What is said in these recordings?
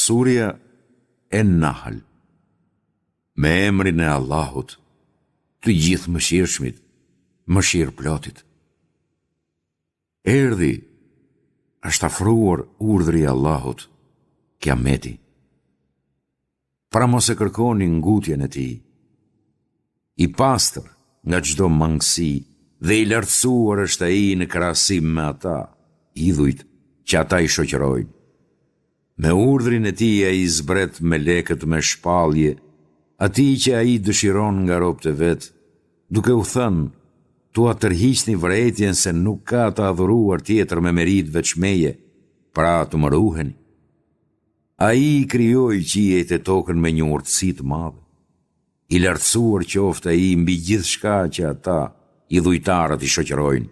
Surja En-Nahl Me emrin e Allahut, të Gjithëmëshirshmit, Mëshirëplotit. Erdhi, është afruar urdhri i Allahut, Kiameti. Pra mos e kërkoni ngutjen e tij. I pastër nga çdo mangësi dhe i lartësuar është ai në krahasim me ata, idhujt, që ata i shoqërojnë. Me urdhrin e tij ai zbret melekët me shpallje atij që ai dëshiron nga robët e vet, duke u thënë, T'ua tërhiqni vërejtjen se nuk ka të adhuruar tjetër me meritë veç meje, pra të më ruheni. Ai i krijoi qiejt e tokën me një urtësi të madhe. I lartësuar qoftë Ai mbi gjithçka që ata, idhujtarët, i shoqërojnë.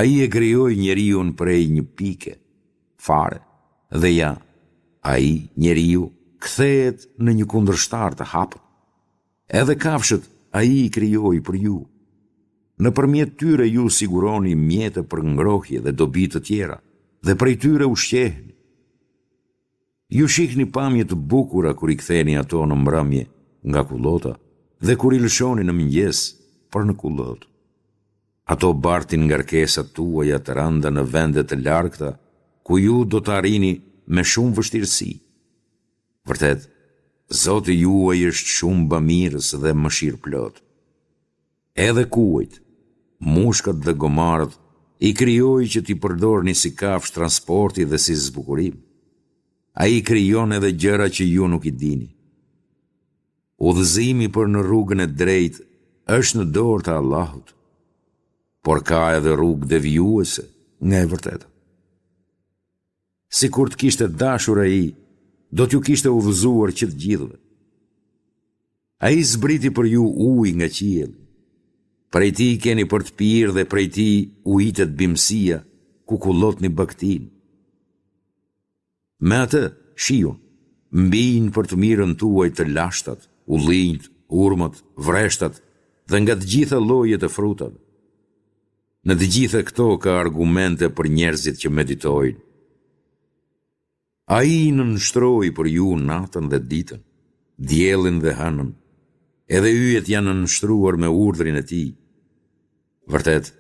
Ai e krijoi njeriun prej një pike, fare, dhe ja, ai, njeriu, kthehet në një kundërshtar të hapur. Edhe kafshët Ai i krijoi për ju. Nëpërmjet tyre ju siguroni mjete për ngrohje dhe dobi të tjera dhe prej tyre ushqeheni. Ju shihni pamje të bukura kur i ktheni ato në mbrëmje nga kullota dhe kur i lëshoni në mëngjes për në kullotë. Ato bartin ngarkesat tuaja të rënda në vende të largëta ku ju do të arrini me shumë vështirësi. Vërtet, Zoti juaj është shumë bamirës dhe mëshirëplotë. Edhe kuajt, mushkat dhe gomarët i krijoi që t'i përdorni si kafshë transporti dhe si zbukurim. Ai krijon edhe gjëra që ju nuk i dini. Udhëzimi për në rrugën e drejtë është në dorë të Allahut, por ka edhe rrugë devijuese nga e vërteta. Sikur të kishte dashur Ai, do t'ju kishte udhëzuar që të gjithëve. Ai zbriti për ju ujë nga qielli. Prej tij keni për të pirë dhe prej tij ujitet bimësia, ku kullotni bagëtinë. Me atë, shiun, mbijnë për të mirën tuaj të lashtat, ullinjtë, hurmat, vreshtat dhe nga të gjitha llojet e frutave. Në të gjitha këto ka argumente për njerëzit që meditojnë. Ai i nënshtroi për ju natën dhe ditën, diellin dhe hënën, edhe yjet janë nënshtruar me urdhrin e tij. Vërtet,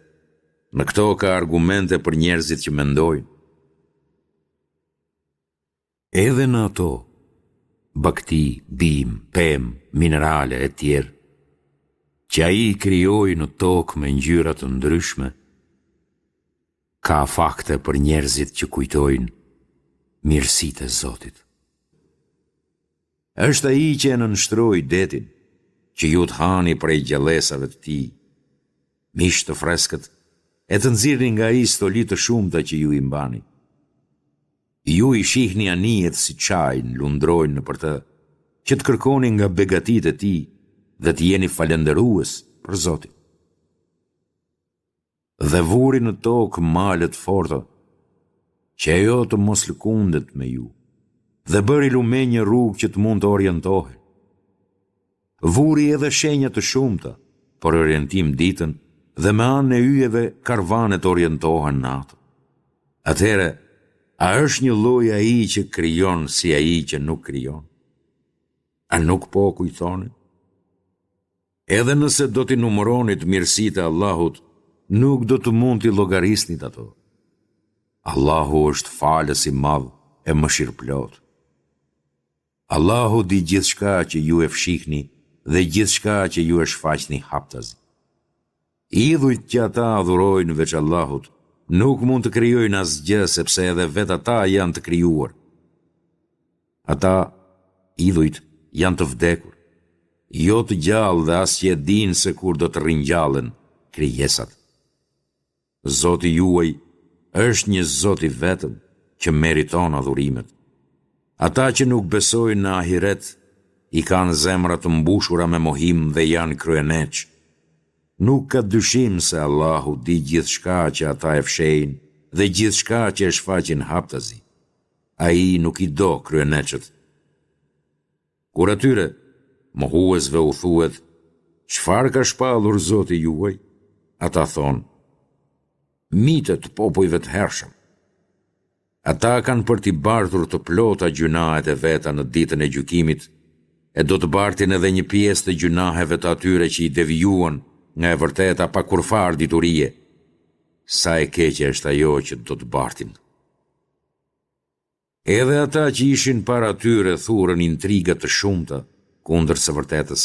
në këto ka argumente për njerëzit që mendojnë. Edhe në ato, bagëti, bimë, pemë, minerale etj. Që ai i krijoi në tokë me ngjyra të ndryshme, ka fakte për njerëzit që kujtojnë mirësitë e Zotit. Është ai që e nënshtroi detin, që ju të hani prej gjallesave të tij, mish të freskët, e të nxirrni nga ai stoli të shumta që ju i mbani. Ju i shihni anijet si çajnë, lundrojnë nëpër të, që të kërkoni nga begatitë e tij dhe të jeni falënderues për Zotin. Dhe vuri në tokë male të forta, që ajo të mos lëkundet me ju, dhe bëri lumenj e rrugë që të mund të orientohen. Vuri edhe shenja të shumta për orientim ditën dhe me anën e yjeve karvanet orientohen natën. Atëherë, a është njëlloj ai që krijon si ai që nuk krijon? A nuk po kujtoni? Edhe nëse do t'i numëronit mirësitë e Allahut, nuk do të mund t'i llogarisnit ato. Allahu është falës i madh e mëshirëplotë. Allahu di gjithçka që ju e fshihni dhe gjithçka që ju e shfaqni haptazi. Idhujt që ata adhurojnë veç Allahut, nuk mund të krijojnë asgjë sepse edhe vetë ata janë të krijuar. Ata, idhujt, janë të vdekur, jo të gjallë dhe as që e dinë se kur do të ringjallen krijesat. Zoti juaj është një Zot i vetëm që meriton adhurimet. Ata që nuk besojnë në ahiret i kanë zemrat të mbushura me mohim dhe janë kryeneçë. Nuk ka dyshim se Allahu di gjithçka që ata e fshehin dhe gjithçka që e shfaqin haptazi. Ai nuk i do kryeneçët. Kur atyre, mohuesve u thuhet, Çfarë ka shpallur Zoti juaj? Ata thonë, Mite të popujve të hershëm. Ata kanë për t'i bartur të plota gjynahet e veta në ditën e gjykimit e do të bartin edhe një pjesë të gjynaheve të atyre që i devijuan nga e vërteta pa kurrfarë diturie. Sa e keqe është ajo që do të bartin. Edhe ata që ishin para tyre thurën intriga të shumta kundër së vërtetës.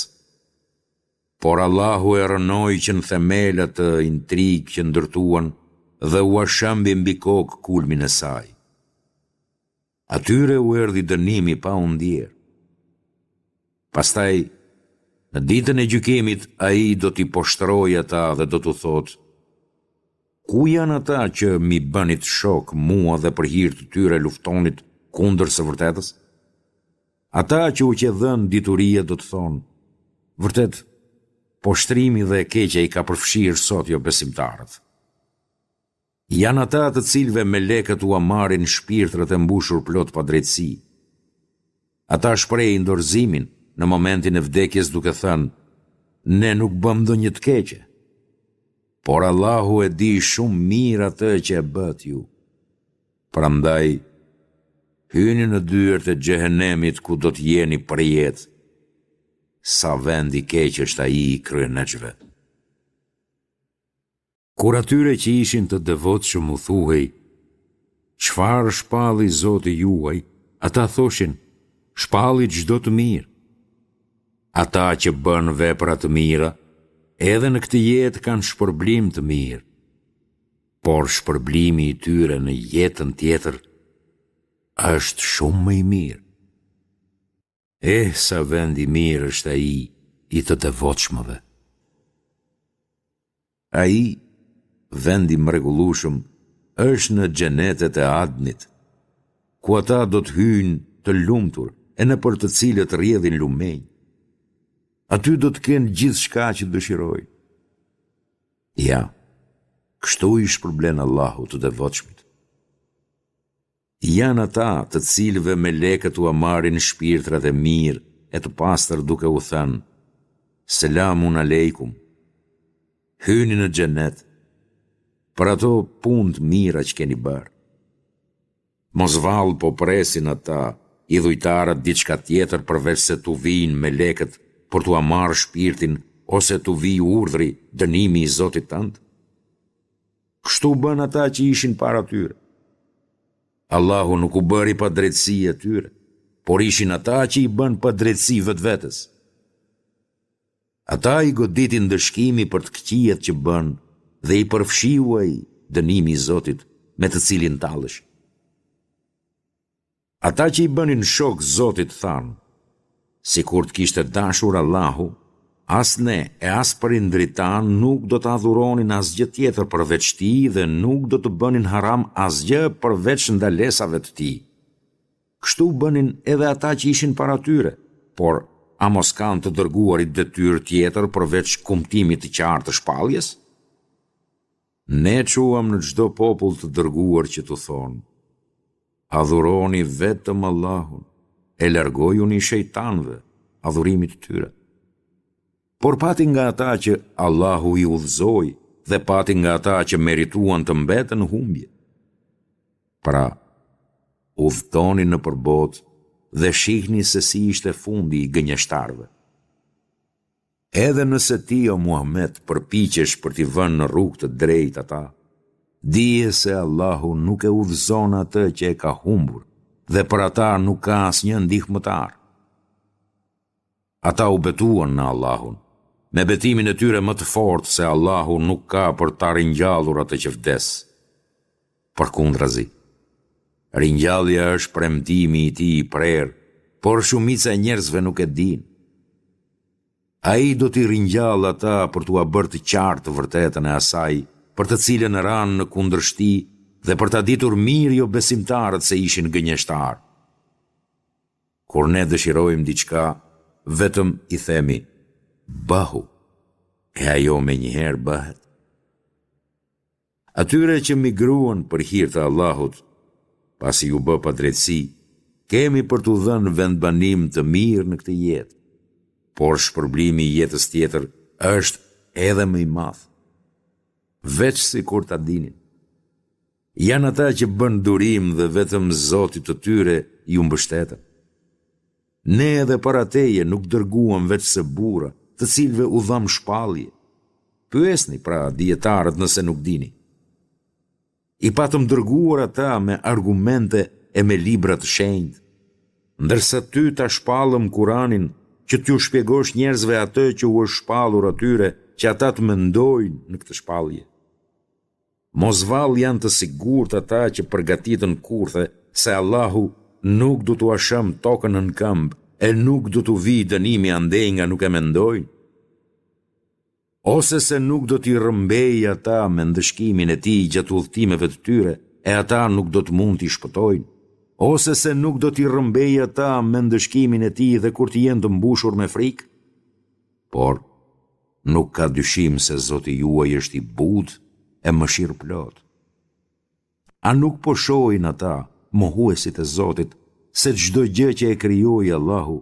Por Allahu e rrënoi që në themel atë intrigë që ndërtuan dhe ua shembi mbi kokë kulmin e saj. Atyre u erdhi dënimi pa u ndjerë. Pastaj, në ditën e gjykimit ai do t'i poshtërojë ata dhe do t'u thotë, Ku janë ata që m'i bënit shok mua dhe për hir të tyre luftonit kundër së vërtetës? Ata që u qe dhënë dituria do të thonë, Vërtet, poshtërimi dhe e keqja i ka përfshirë sot jobesimtarët. Janë ata të cilëve melekët ua marrin shpirtrat e mbushur plot padrejtësi. Ata shprehin dorëzimin në momentin e vdekjes duke thënë, Ne nuk bëmë ndonjë të keqe. Por Allahu e di shumë mirë atë që e bëtë ju. Prandaj, hyni në dyert e Xhehenemit ku do të jeni përjetë. Sa vend i keq është ai i kryeneçëve. Kur atyre që ishin të devotshëm u thuhej, Çfarë shpalli Zoti juaj, ata thoshin, Shpalli çdo të mirë. Ata që bënë vepra të mira, edhe në këtë jetë kanë shpërblim të mirë. Por shpërblimi i tyre në jetën tjetër është shumë më i mirë. Eh, sa vend i mirë është ai i të devotshmëve. Ai, vend i mrekullueshëm, është në xhenetet e Adnit, ku ata do të hyjnë të lumtur e nëpër të cilët rrjedhin lumenj. Aty do të kenë gjithçka që dëshirojnë. Ja, kështu i shpërblen Allahu të devotshmit. Janë ata të cilëve melekët ua marrin shpirtrat e mirë e të pastër duke u thënë, Selamun alejkum, hyni në xhenet, për ato punë të mira që keni bërë. Mos vallë po presin ata, idhujtarët diçka tjetër përveçse t'u vijnë melekët për t'ua marrë shpirtin ose t'u vijë urdhri, dënimi i Zotit tënd? Kështu bënë ata që ishin para tyre. Allahu nuk u bëri padrejtësi atyre, por ishin ata që i bënë padrejtësi vetvetes. Ata i goditi ndëshkimi për të këqijat që bënë dhe i përfshiu ai, dënimi i Zotit, me të cilin talleshin. Ata që i bënin shok Zotit thanë, Sikur të kishte dashur Allahu, as ne e as prindërit tanë nuk do të adhuronin asgjë tjetër përveç Tij dhe nuk do të bënin haram asgjë përveç ndalesave të Tij. Kështu bënin edhe ata që ishin para tyre, por a mos kanë të dërguarit detyrë tjetër përveç kumtimit të qartë të shpalljes? Ne çuam në çdo popull të dërguar që t'u thonë, Adhuroni vetëm Allahun e largojuni shejtanëve, adhurimit të tyre. Por pati nga ata që Allahu i udhëzoi dhe pati nga ata që merituan të mbeten në humbje. Pra, udhëtoni nëpër botë dhe shihni se si ishte fundi i gënjeshtarëve. Edhe nëse ti o Muhamed përpiqesh për t'i vënë në rrugë të drejtë ata, dije se Allahu nuk e udhëzon atë që e ka humbur dhe për ata nuk ka asnjë ndihmëtar. Ata u betuan në Allahun, me betimin e tyre më të fortë se Allahu nuk ka për ta ringjallur atë që vdes. Përkundrazi, ringjallja është premtimi i tij i prerë, por shumica e njerëzve nuk e dinë. Ai do t'i ringjallë ata për t'ua bërë të qartë të vërtetën e asaj për të cilën ranë në kundërshti dhe për ta ditur mirë jobesimtarët se ishin gënjeshtarë. Kur ne dëshirojmë diçka, vetëm i themi, Bëhu, e ajo menjëherë bëhet. Atyre që migruan për hir të Allahut, pasi iu bë padrejtësi, kemi për t'u dhënë vendbanim të mirë në këtë jetë, por shpërblimi i jetës tjetër është edhe më i madh. Veç sikur ta dinin. Janë ata që bënë durim dhe vetëm Zotit të tyre iu mbështetën. Ne edhe para teje nuk dërguam veçse burra, të cilëve u dhamë shpallje. Pyesni, pra, dijetarët nëse nuk dini. I patëm dërguar ata me argumente e me libra të shenjtë. Ndërsa ty ta shpallëm Kuranin që t'u shpjegosh njerëzve atë që u është shpallur atyre që ata të mendojnë në këtë shpallje. Mos vallë janë të sigurt ata që përgatitën kurthe se Allahu nuk do t'ua shembë tokën nën këmbë e nuk do t'u vijë dënimi andej nga nuk e mendojnë? Ose se nuk do t'i rrëmbejë ata me ndëshkimin e tij gjatë udhëtimeve të tyre e ata nuk do të mund t'i shpëtojnë, ose se nuk do t'i rrëmbejë ata me ndëshkimin e tij dhe kur të jenë të mbushur me frikë? Por, nuk ka dyshim se Zoti juaj është i butë e mëshirëplotë. A nuk po shohin ata, mohuesit e Zotit, se çdo gjë që e krijoi Allahu,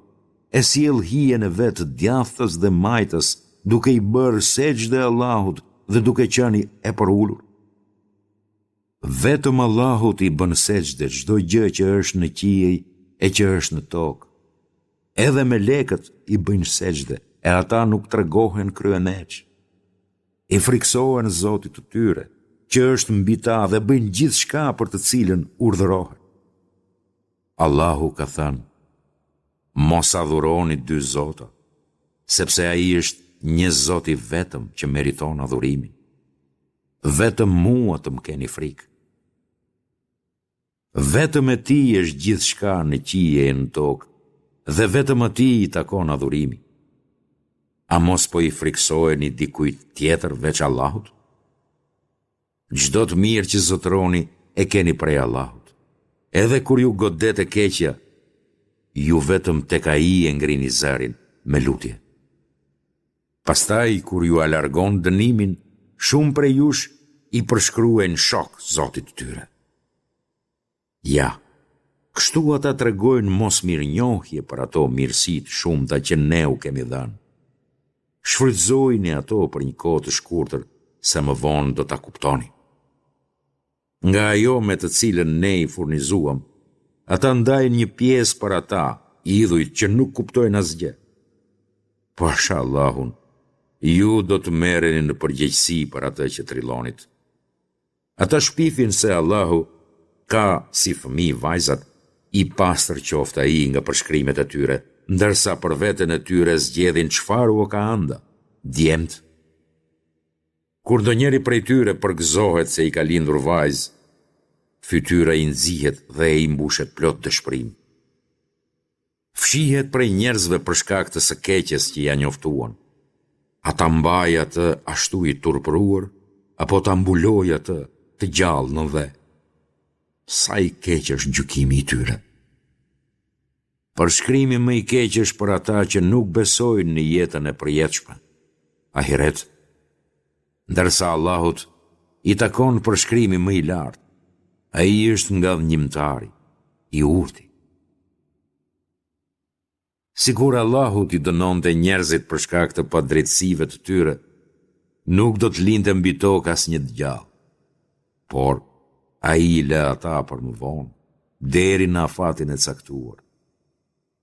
e sjell hijen e vet djathtas dhe majtas, duke i bërë sexhde Allahut dhe duke qenë e përulur? Vetëm Allahut i bën sexhde çdo gjë që është në qiej e që është në tokë. Edhe melekët i bëjnë sexhde e ata nuk tregohen kryeneçë. I frikësohen Zotit të tyre, që është mbi ta dhe bëjnë gjithçka për të cilën urdhërohen. Allahu ka thënë, Mos adhuroni dy zota, sepse Ai është një Zot i vetëm që meriton adhurimin. Vetëm mua të më keni frikë. Vetëm e Tij është gjithçka në qiej e në tokë dhe vetëm Atij i takon adhurimi. A mos po i frikësoheni dikujt tjetër veç Allahut? Çdo të mirë që zotëroni e keni prej Allahut. Edhe kur ju godet e keqja, ju vetëm tek Ai e ngrini zërin me lutje. Pastaj kur jua largon dënimin, shumë prej jush i përshkruajnë shok Zotit të tyre. Ja, kështu ata tregojnë mosmirënjohje për ato mirësi të shumta që ne u kemi dhënë. Shfrytëzojini ato për një kohë të shkurtër, se më vonë do ta kuptoni. Nga ajo me të cilën ne i furnizuam, ata ndajnë një pjesë për ata, idhujt që nuk kuptojnë asgjë. Pasha Allahun, ju do të merreni në përgjegjësi për atë që trillonit. Ata shpifin se Allahu ka si fëmijë vajzat, i pastër qoftë ai nga përshkrimet e tyre, ndërsa për veten e tyre zgjedhin çfarë ua ka ënda, djemtë. Kur ndonjëri prej tyre përgëzohet se i ka lindur vajzë, fytyra i nxihet dhe ai mbushet plot dëshpërim. Fshihet prej njerëzve për shkak të së keqes që ia njoftuan. A ta mbajë atë ashtu i turpëruar, apo ta mbulojë atë të gjallë në dhe? Sa i keq është gjykimi i tyre! Përshkrimi më i keq është për ata që nuk besojnë në jetën e përjetshme, ahiret, ndërsa Allahut i takon përshkrimi më i lartë, Ai është ngadhënjimtari, i urti. Sikur Allahu t'i dënonte njerëzit për shkak të padrejtësive të tyre, nuk do të linte mbi tokë asnjë të gjallë. Por, ai i lë ata për më vonë, deri në afatin e caktuar.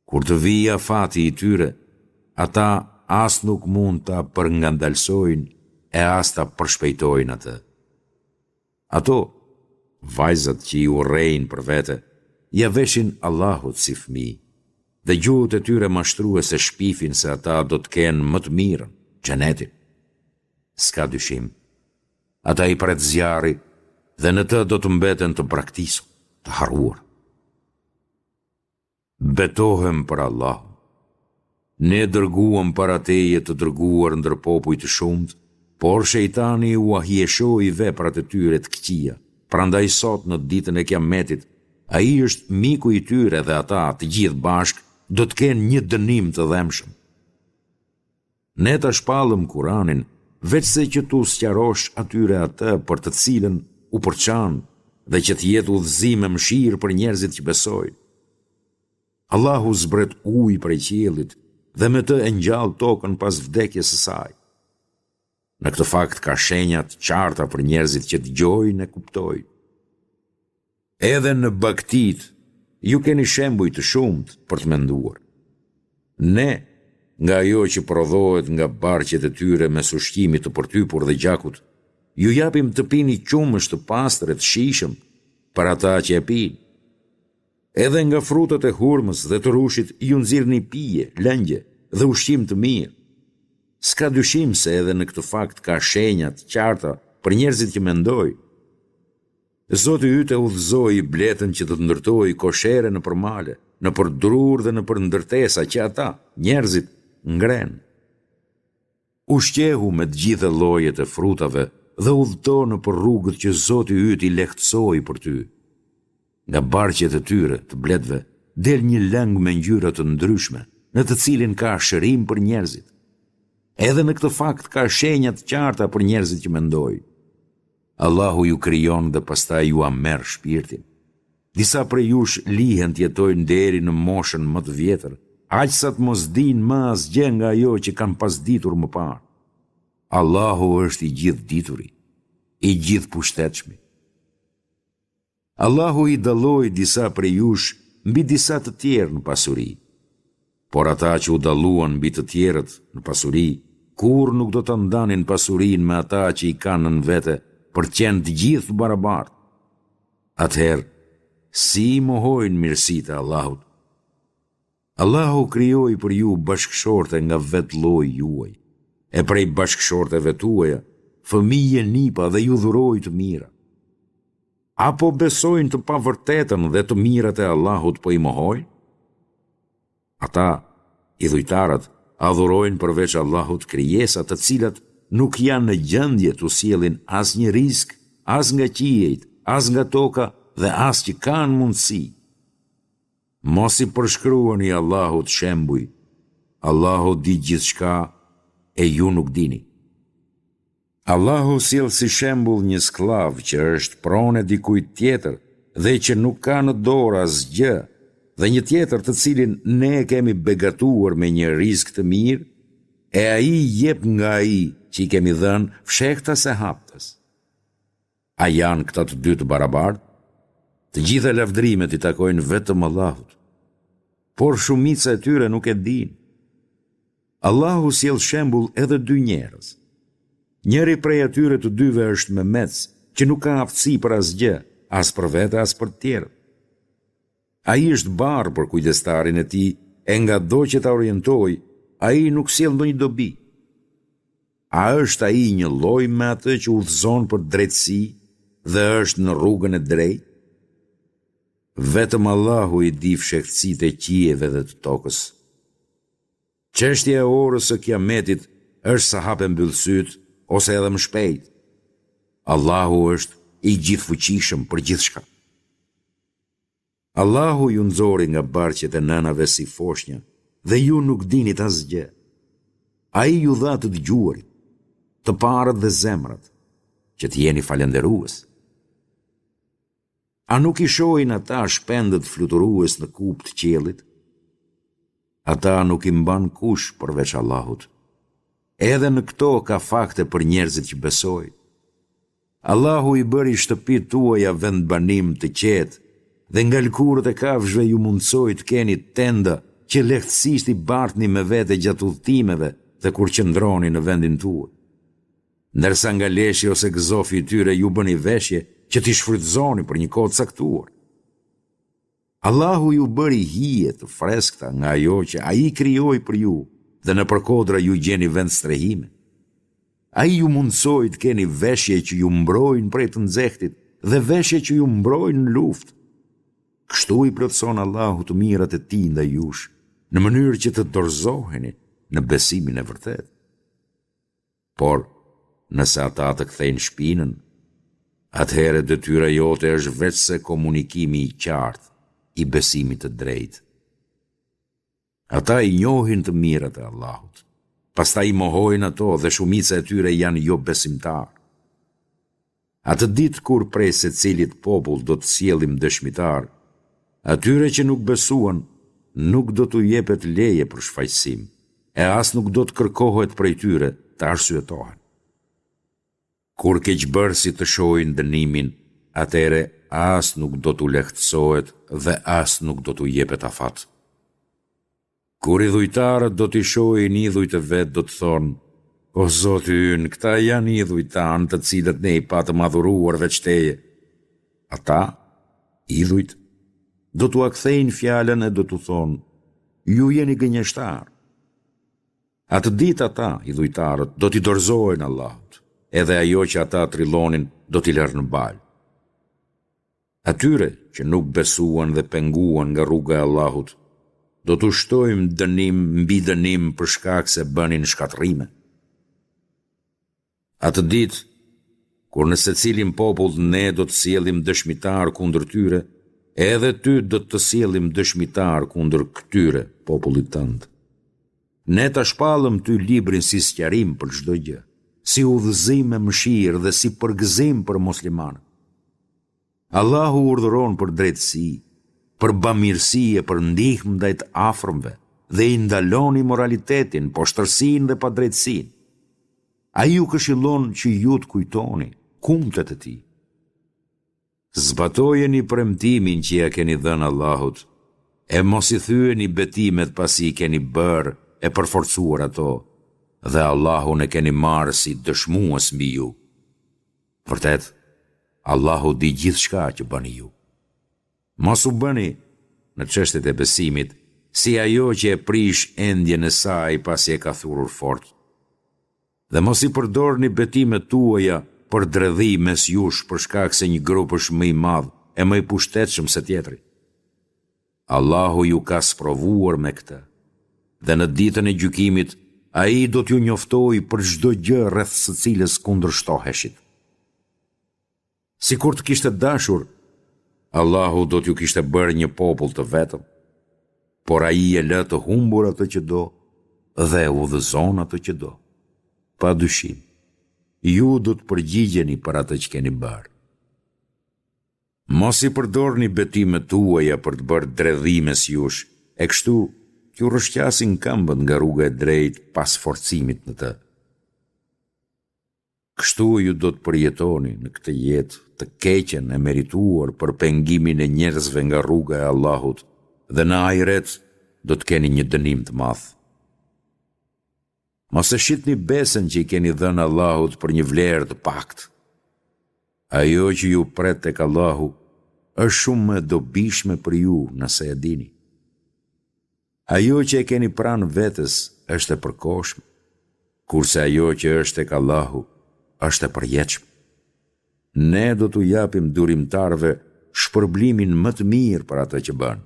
Kur të vijë afati i tyre, ata as nuk mund ta përngadalësojnë e as ta përshpejtojnë atë. Ato, vajzat që i urrejnë për vete, ia veshin Allahut si fëmijë, dhe gjuhët e tyre mashtruese shpifin se ata do të kenë më të mirën, xhenetin. S'ka dyshim, Ata i pret zjarri dhe në të do të mbeten të braktisur, të harruar. Betohem për Allahun. Ne dërguam para teje të dërguar ndër popuj të shumtë, por shejtani ua hijeshoi veprat e tyre të këqija. Prandaj sot në ditën e Kiametit, ai është miku i tyre dhe ata të gjithë bashkë do të kenë një dënim të dhembshëm. Ne ta shpallëm Kuranin veçse që t'u sqarosh atyre atë për të cilën u përçanë dhe që të jetë udhëzim e mëshirë për njerëzit që besojnë. Allahu zbret ujë prej qiellit dhe me të e ngjall tokën pas vdekjes së saj. Në këtë fakt ka shenja të qarta për njerëzit që dëgjojnë e kuptojnë. Edhe në bagëtitë ju keni shembuj të shumtë për të menduar. Ne, nga ajo që prodhohet nga barqet e tyre mes ushqimit të përtypur dhe gjakut, ju japim të pini qumësht të pastër e të shijshëm për ata që e pinë. Edhe nga frutat e hurmës dhe të rrushit ju nxirrni pije, lëngje dhe ushqim të mirë. S'ka dyshim se edhe në këtë fakt ka shenja të qarta për njerëzit që mendojnë. Zoti yt e udhëzoi bletën që të të ndërtojë koshere nëpër male, nëpër drurë dhe nëpër ndërtesa që ata, njerëzit, ngrenë. Ushqehu me të gjitha llojet e frutave dhe udhëto nëpër rrugët që Zoti yt i lehtësoi për ty. Nga barqet e tyre, të bletëve, del një lëng me ngjyra të ndryshme, në të cilin ka shërim për njerëzit. Edhe në këtë fakt ka shenja të qarta për njerëzit që mendojnë. Allahu ju krijon dhe pastaj jua merr shpirtin. Disa prej jush lihen të jetojnë deri në moshën më të vjetër, aq sa të mos dinë më asgjë nga ajo që kanë pas ditur më parë. Allahu është i Gjithëdituri, i Gjithëpushtetshmi. Allahu i dalloi disa prej jush mbi disa të tjerë në pasuri. Por ata që u dalluan mbi të tjerët në pasuri, kurrë nuk do ta ndanin pasurinë me ata që i kanë nën vete për të qenë të gjithë të barabartë. Atëherë, si i mohojnë mirësitë e Allahut? Allahu krijoi për ju bashkëshorte nga vetë lloji juaj, e prej bashkëshorteve tuaja, fëmijë e nipa dhe ju dhuroi të mira. A po besojnë të pavërtetën dhe të mirat e Allahut po i mohojnë? Ata, idhujtarët, adhurojnë përveç Allahut krijesa të cilat nuk janë në gjendje t'u sjellin asnjë rizk, as nga qiejt, as nga toka dhe as që kanë mundësi. Mos i përshkruani Allahut shembuj, Allahu di gjithçka e ju nuk dini. Allahu sjell si shembull një skllav që është pronë e dikujt tjetër dhe që nuk ka në dorë asgjë dhe një tjetër të cilin ne e kemi begatuar me një rizk të mirë e ai jep nga ai që i kemi dhënë fshehtas e haptas. A janë këta të dy të barabartë? Të gjitha lavdërimet i takojnë vetëm Allahut. Por shumica e tyre nuk e dinë. Allahu sjell shembull edhe dy njerëz. Njëri prej atyre të dyve është memec, që nuk ka aftësi për asgjë, as për vete as për të tjerët. Ai është barrë për kujdestarin e tij e ngado që ta orientojë, ai nuk sjell ndonjë dobi. A është ai njëlloj me atë që udhëzon për drejtësi dhe është në rrugën e drejtë? Vetëm Allahu i di fshehtësitë e qiejve dhe të tokës. Çështja e orës së Kiametit është sa hap e mbyll sytë ose edhe më shpejt. Allahu është i gjithëfuqishëm për gjithçka. Allahu ju nxori nga barqet e nënave si foshnja dhe ju nuk dinit asgjë. Ai ju dha të dëgjuarit, të parët dhe zemrat, që të jeni falënderues. A nuk i shohin ata shpendët fluturues në kupë të qiellit? Ata nuk i mban kush përveç Allahut. Edhe në këto ka fakte për njerëzit që besojnë. Allahu i bëri shtëpitë tuaja vendbanim të qetë dhe nga lëkurët e kafshëve ju mundësoi të keni tenda që lehtësisht i bartni me vete gjatë udhëtimeve dhe kur qëndroni në vendin tuaj. Ndërsa nga leshi ose gëzofi i tyre ju bëni veshje që t'i shfrytëzoni për një kohë të caktuar. Allahu ju bëri hije të freskëta nga ajo që Ai krijoi për ju dhe nëpër kodra ju gjeni vendstrehime. Ai ju mundësoi të keni veshje që ju mbrojnë prej të nxehtit dhe veshje që ju mbrojnë në luftë. Kështu i plotëson Allahu të mirat e Tij ndaj jush, në mënyrë që të dorëzoheni në besimin e vërtetë. Por, nëse ata të kthejnë shpinën, atëherë detyra jote është veçse komunikimi i qartë i besimit të drejtë. Ata i njohin të mirat e Allahut, pastaj i mohojnë ato dhe shumica e tyre janë jobesimtarë. Atë ditë kur prej secilit popull do të sjellim dëshmitarë, atyre që nuk besuan nuk do t'u jepet leje për shfajësim, e as nuk do të kërkohet prej tyre të arsyetohen. Kur keqbërësit të shohin dënimin, atëherë as nuk do t'u lehtësohet dhe as nuk do t'u jepet afat. Kur idhujtarët do t'i shohin idhujt e vet do të thonë, O Zoti ynë, këta janë idhujt tanë të cilët ne i patëm adhuruar veç Teje. Ata, idhujt, do t'ua kthejnë fjalën e do t'u thonë, Ju jeni gënjeshtarë. Atë ditë ata, idhujtarët, do t'i dorëzohen Allahut, edhe ajo që ata trillonin do t'i lërë në baltë. Atyre që nuk besuan dhe penguan nga rruga e Allahut, do t'u shtojmë dënim mbi dënim për shkak se bënin shkatërrime. Atë ditë, kur në secilin popull ne do të sjellim dëshmitar kundër tyre, edhe ty do të të sjellim dëshmitar kundër këtyre, popullit tënd. Ne ta shpallëm ty librin si sqarim për çdo gjë, si udhëzim e mëshirë dhe si përgëzim për muslimanët. Allahu urdhëron për drejtësi, për bamirësi e për ndihmë ndaj të afërmve dhe i ndalon imoralitetin, poshtërsinë dhe padrejtësinë. Ai ju këshillon që ju të kujtoni kumtet e tij. Zbatojeni premtimin që ia keni dhënë Allahut, e mos i thyeni betimet pasi i keni bërë e përforcuar ato, dhe Allahun e keni marrë si dëshmues mbi ju. Vërtet, Allahu di gjithçka që bëni ju. Mos u bëni, në çështjet e besimit, si ajo që e prish endjen e saj pasi e ka thurur fort. Dhe mos i përdorni betimet tuaja për dredhi mes jush për shkak se një grup është më i madh e më i pushtetshëm se tjetri. Allahu ju ka sprovuar me këtë, dhe në ditën e gjykimit Ai do t'ju njoftojë për çdo gjë rreth së cilës kundërshtoheshit. Sikur të kishte dashur, Allahu do t'ju kishte bërë një popull të vetëm, por Ai e lë të humbur atë që do dhe e udhëzon atë që do. Pa dyshim, ju do të përgjigjeni për atë që keni bërë. Mos i përdorni betimet tuaja për të bërë dredhi mes jush, e kështu t'ju rrëshqasin këmbët nga rruga e drejtë pas forcimit në të. Kështu ju do të përjetoni në këtë jetë të keqen e merituar për pengimin e njerëzve nga rruga e Allahut dhe në ahiret do të keni një dënim të madh. Mos e shitni besën që i keni dhënë Allahut për një vlerë të paktë. Ajo që ju pret tek Allahu është shumë më e dobishme për ju nëse e dini. Ajo që e keni pranë vetes është e përkohshme, kurse ajo që është tek Allahu është e përjetshme. Ne do t'u japim durimtarëve shpërblimin më të mirë për atë që bënë.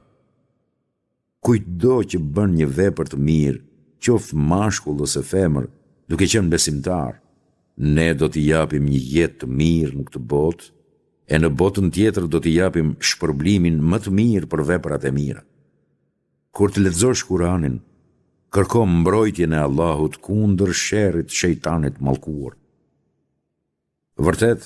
Kujtdo që bën një vepër të mirë, qoftë mashkull ose femër, duke qenë besimtar, Ne do t'i japim një jetë të mirë në këtë botë, e në botën tjetër do t'i japim shpërblimin më të mirë për veprat e mira. Kur të lexosh Kuranin, kërko mbrojtjen e Allahut kundër sherrit të shejtanit të mallkuar. Vërtet,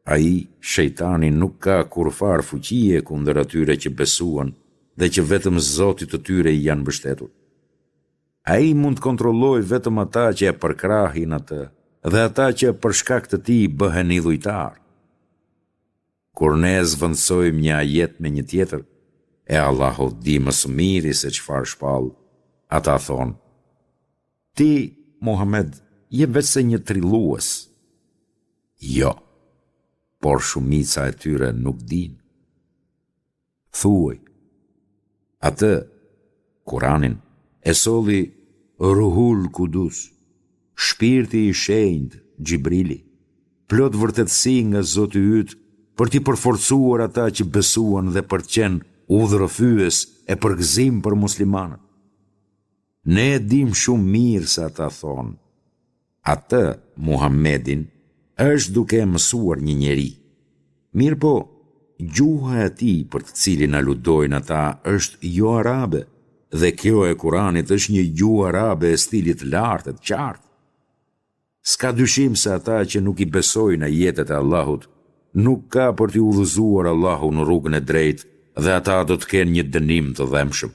ai, shejtani, nuk ka kurrfarë fuqie kundër atyre që besuan dhe që vetëm Zotit të tyre i janë mbështetur. Ai mund të kontrollojë vetëm ata që e përkrahin atë dhe ata që për shkak të tij bëhen idhujtarë. Kur ne zëvendësojmë një ajet me një tjetër, e Allahu di më së miri se çfarë shpall, ata thonë, Ti, Muhamed, je veçse një trillues. Jo, por shumica e tyre nuk dinë. Thuaj, atë, Kuranin, e solli Ruhul Kudus, Shpirti i Shenjtë, Xhibrili, plot vërtetësi nga Zoti yt për t'i përforcuar ata që besuan dhe për të qenë udhërrëfyes e përgëzim për muslimanët. Ne e dimë shumë mirë se ata thonë, Atë, Muhammedin, është duke e mësuar një njeri. Mirëpo, gjuha e tij për të cilin aludojnë ata është joarabe dhe kjo e Kuranit është një gjuhë arabe e stilit të lartë e të qartë. S'ka dyshim se ata që nuk i besojnë ajetet e Allahut, nuk ka për t'i udhëzuar Allahu në rrugën e drejtë dhe ata do të kenë një dënim të dhembshëm.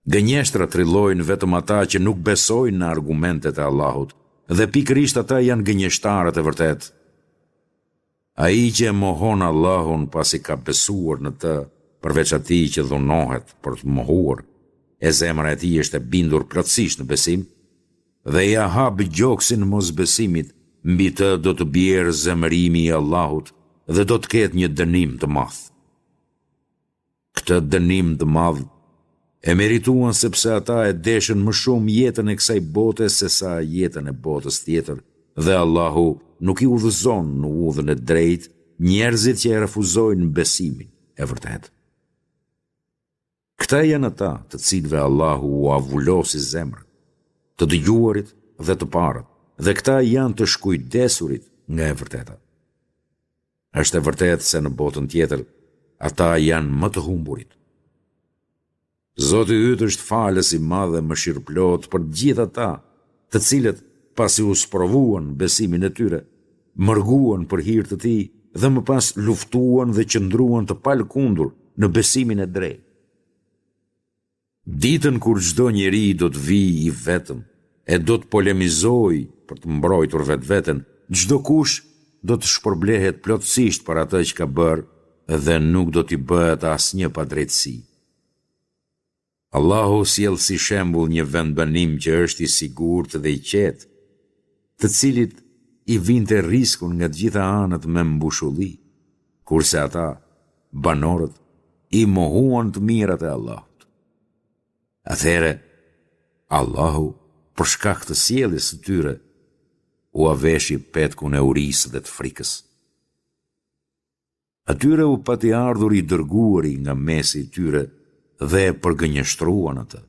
Gënjeshtra trillojnë vetëm ata që nuk besojnë në argumentet e Allahut, dhe pikërisht ata janë gënjeshtarët e vërtetë. Ai që e mohon Allahun pasi ka besuar në të, përveç atij që dhunohet për të mohuar, e zemra e tij është e bindur plotësisht në besim, dhe ia hap gjoksin mosbesimit, mbi të do të bjerë zemërimi i Allahut dhe do të ketë një dënim të madh. Këtë dënim të madh e merituan sepse ata e deshën më shumë jetën e kësaj bote sesa jetën e botës tjetër dhe Allahu nuk i udhëzon në udhën e drejtë njerëzit që e refuzojnë besimin e vërtetë. Këta janë ata të cilëve Allahu ua vulosi zemrën, të dëgjuarit dhe të parët, dhe këta janë të shkujdesurit nga e vërteta. Është e vërtetë se në botën tjetër ata janë më të humburit. Zoti yt është falës i madh e mëshirëplotë për të gjithë ata, të cilët, pasi u sprovuan në besimin e tyre, mërguan për hir të tij dhe më pas luftuan dhe qëndruan të palëkundur në besimin e drejtë. Ditën kur çdo njeri do të vijë i vetëm e do të polemizojë për të mbrojtur vetveten, çdokush do të shpërblehet plotësisht për atë që ka bërë dhe nuk do t'i bëhet asnjë padrejtësi. Allahu sjell si shembull një vendbanim që është i sigurt dhe i qetë, të cilit i vinte rrizku nga të gjitha anët me mbushulli, kurse ata, banorët, i mohuan të mirat e Allahut. Atëherë, Allahu, për shkak të sjelljes së tyre, ua veshi petkun e urisë dhe të frikës. Atyre u pati ardhur i dërguari nga mesi i tyre dhe e përgënjeshtruan atë.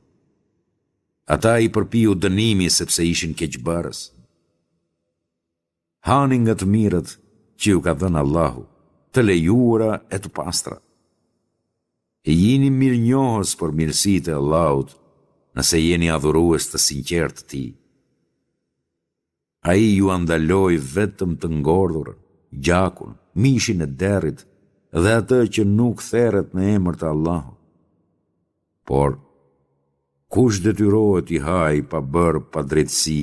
Ata i përpiu dënimi sepse ishin keqbërës. Hani nga të mirat që ju ka dhënë Allahu, të lejuara e të pastra. E jini mirënjohës për mirësitë e Allahut, nëse jeni adhurues të sinqertë të Tij. Ai jua ndaloi vetëm të ngordhurën, gjakun, mishin e derrit dhe atë që nuk theret në emër të Allahut. Por, kush detyrohet t'i hajë pa bërë padrejtësi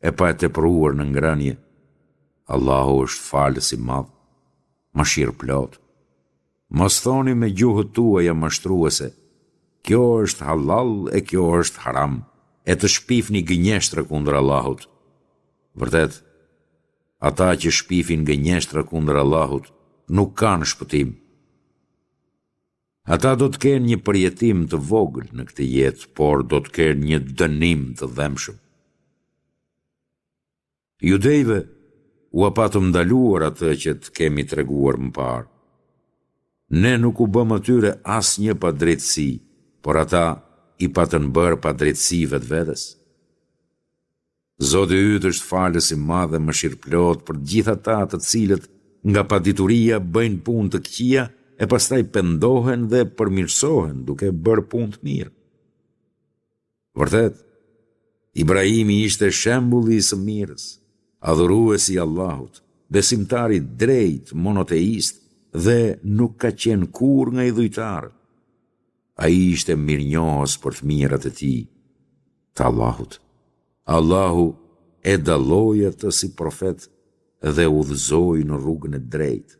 e pa e tepruar në ngrënie, Allahu është Falës i madh, Mëshirëplotë. Mos thoni me gjuhët tuaja mashtruese, Kjo është hallall e kjo është haram, e të shpifni gënjeshtra kundër Allahut. Vërtet, ata që shpifin gënjeshtra kundër Allahut nuk kanë shpëtim. Ata do të kenë një përjetim të vogël në këtë jetë, por do të kenë një dënim të dhembshëm. Judejve ua patëm ndaluar atë që të kemi treguar më parë. Ne nuk u bëmë atyre asnjë padrejtësi, por ata i patën bërë padrejtësi vetvetes. Zoti yt është Falës i madh e Mëshirëplotë për të gjithë ata të cilët nga padituria bëjnë punë të këqija e pastaj pendohen dhe përmirësohen duke bërë punë të mirë. Vërtet, Ibrahimi ishte shembulli i së mirës, adhurues i Allahut, besimtar i drejtë, monoteist dhe nuk ka qenë kurrë nga idhujtarët. Ai ishte mirënjohës për të mirat e tij, të Allahut. Allahu e dalloi atë si profet dhe e udhëzoi në rrugën e drejtë.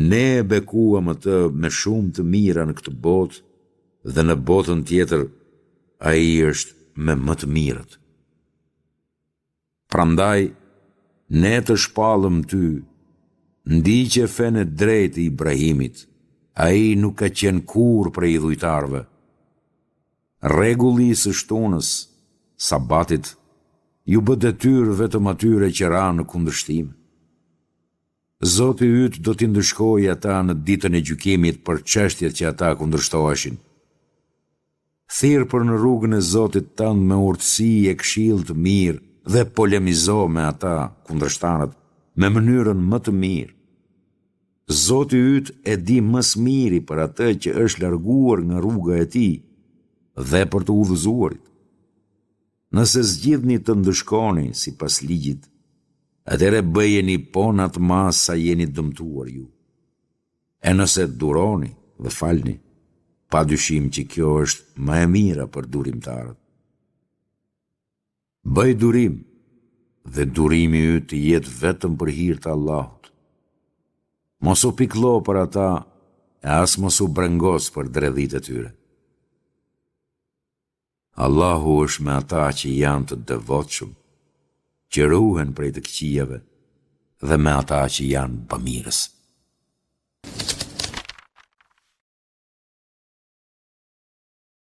Ne e bekuam atë me shumë të mira në këtë botë dhe në botën tjetër ai është me më të mirët. Prandaj, Ne të shpallëm ty, Ndiqe fenë e drejtë të Ibrahimit, ai nuk ka qenë kurrë prej idhujtarëve. Rregulli i së shtunës, Sabatit, iu bë detyrë vetëm atyre që ranë në kundërshtim. Zoti yt do t'i ndëshkojë ata në Ditën e Gjykimit për çështjet që ata kundërshtoheshin. Thirr për në rrugën e Zotit tënd me urtësi e këshillë të mirë dhe polemizo me ata, kundërshtarët, me mënyrën më të mirë. Zoti yt e di më së miri për atë që është larguar nga rruga e tij dhe për të udhëzuarit. Nëse zgjidhni të ndëshkoni sipas ligjit, atëherë bëjeni po në atë masë sa jeni dëmtuar ju. E nëse duroni dhe falni, pa dyshim që kjo është më e mira për durimtarët. Bëj durim dhe durimi yt të jetë vetëm për hir të Allahut. Mos u pikëllo për ata e as mos u brengos për dredhitë e tyre. Allahu është me ata që janë të devotshëm, që ruhen prej të këqijave dhe me ata që janë bamirës.